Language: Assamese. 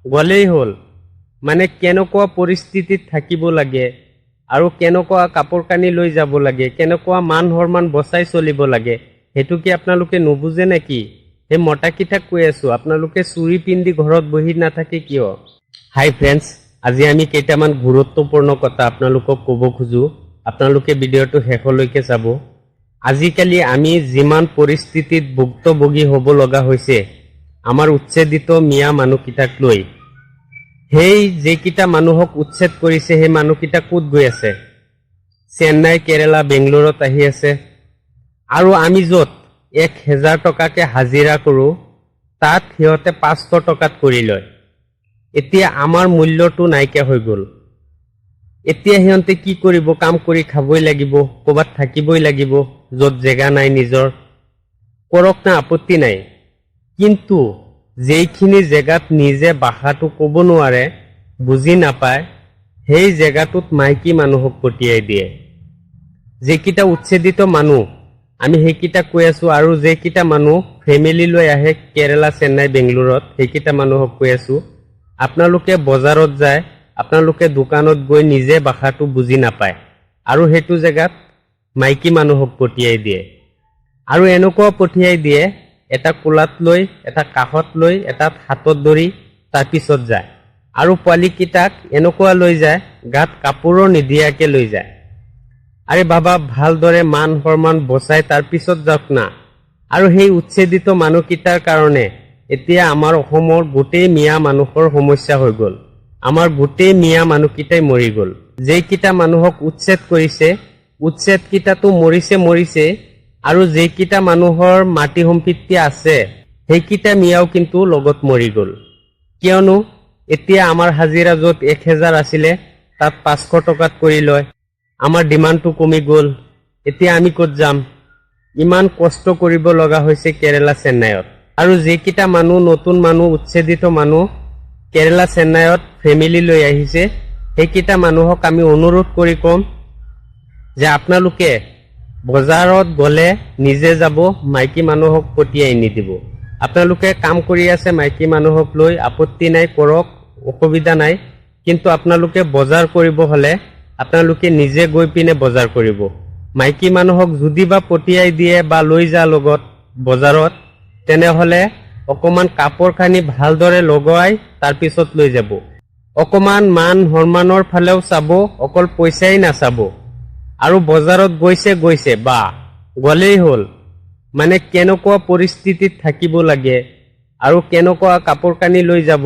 গ'লেই হ'ল। মানে কেনেকুৱা পৰিস্থিতিত থাকিব লাগে আৰু কেনেকুৱা কাপোৰ কানি লৈ যাব লাগে, কেনেকুৱা মান সন্মান বচাই চলিব লাগে, সেইটো কি আপোনালোকে নুবুজে নেকি? সেই মতাকেইটাক কৈ আছো, আপোনালোকে চুৰি পিন্ধি ঘৰত বহি নাথাকে কিয়? হাই ফ্ৰেণ্ডছ, আজি আমি কেইটামান গুৰুত্বপূৰ্ণ কথা আপোনালোকক ক'ব খোজো। আপোনালোকে ভিডিঅ'টো শেষলৈকে চাব। আজিকালি আমি যিমান পৰিস্থিতিত ভুক্তভোগী হ'ব লগা হৈছে আমাৰ উচ্ছেদিত মিয়া মানুহকেইটাক লৈ, সেই যিকেইটা মানুহক উচ্ছেদ কৰিছে, সেই মানুহকেইটা ক'ত গৈ আছে? চেন্নাই, কেৰেলা, বেংগলোৰত আহি আছে। আৰু আমি য'ত 1000 টকাকে হাজিৰা কৰোঁ, তাত সিহঁতে 500 টকাত কৰি লয়। এতিয়া আমাৰ মূল্যটো নাইকিয়া হৈ গ'ল। এতিয়া সিহঁতে কি কৰিব? কাম কৰি খাবই লাগিব, ক'ৰবাত থাকিবই লাগিব, য'ত জেগা নাই নিজৰ। কৰক না, আপত্তি নাই। কিন্তু যেইখিনি জেগাত নিজে ভাষাটো ক'ব নোৱাৰে, বুজি নাপায়, সেই জেগাটোত মাইকী মানুহক পঠিয়াই দিয়ে। যিকেইটা উচ্ছেদিত মানুহ, আমি সেইকেইটা কৈ আছো। আৰু যিকেইটা মানুহ ফেমিলি লৈ আহে কেৰেলা, চেন্নাই, বেংগলোৰত, সেইকেইটা মানুহক কৈ আছো, আপোনালোকে বজাৰত যায়, আপোনালোকে দোকানত গৈ নিজে ভাষাটো বুজি নাপায় আৰু সেইটো জেগাত মাইকী মানুহক পঠিয়াই দিয়ে। আৰু এনেকুৱাও পঠিয়াই দিয়ে, এটা কোলাত লৈ, এটা কাষত লৈ, এটা হাতত ধৰি তাৰপিছত যায়। আৰু পোৱালীকেইটাক এনেকুৱা লৈ যায়, গাত কাপোৰো নিদিয়াকে লৈ যায়। আৰে বাবা, ভালদৰে মান সন্মান বচাই তাৰপিছত যাওক না। আৰু সেই উচ্ছেদিত মানুহকেইটাৰ কাৰণে এতিয়া আমাৰ অসমৰ গোটেই মিয়া মানুহৰ সমস্যা হৈ গ'ল। আমাৰ গোটেই মিয়া মানুহকেইটাই মৰি গ'ল। যেইকেইটা মানুহক উচ্ছেদ কৰিছে, উচ্ছেদকেইটাতো মৰিছে মৰিছে, আৰু যেইকেইটা মানুহৰ মাটি সম্পত্তি আছে, সেইকেইটা মিয়াও কিন্তু লগত মৰি গ'ল। কিয়নো এতিয়া আমাৰ হাজিৰা য'ত 1000 আছিলে, তাত 500 টকাত কৰি লয়। আমাৰ ডিমাণ্ডটো কমি গ'ল। এতিয়া আমি ক'ত যাম? ইমান কষ্ট কৰিব লগা হৈছে কেৰেলা, চেন্নাইত। আৰু যিকেইটা মানুহ, নতুন মানুহ, উচ্ছেদিত মানুহ কেৰেলা, চেন্নাইত ফেমিলি লৈ আহিছে, সেইকেইটা মানুহক আমি অনুৰোধ কৰি ক'ম যে আপোনালোকে বজাৰত গ'লে নিজে যাব, মাইকী মানুহক পঠিয়াই নিদিব। আপোনালোকে কাম কৰি আছে মাইকী মানুহক লৈ, আপত্তি নাই, কৰক, অসুবিধা নাই। কিন্তু আপোনালোকে বজাৰ কৰিব হ'লে আপোনালোকে নিজে গৈ পিনে বজাৰ কৰিব। মাইকী মানুহক যদি বা পঠিয়াই দিয়ে বা লৈ যা লগত বজাৰত, তেনেহ'লে অকণমান কাপোৰ কানি ভালদৰে লগাই তাৰপিছত লৈ যাব। অকণমান মান সন্মানৰ ফালেও চাব, অকল পইচাই নাচাব। আৰু বজাৰত গৈছে গৈছে বা গ'লেই হ'ল। মানে কেনেকুৱা পৰিস্থিতিত থাকিব লাগে আৰু কেনেকুৱা কাপোৰ কানি লৈ যাব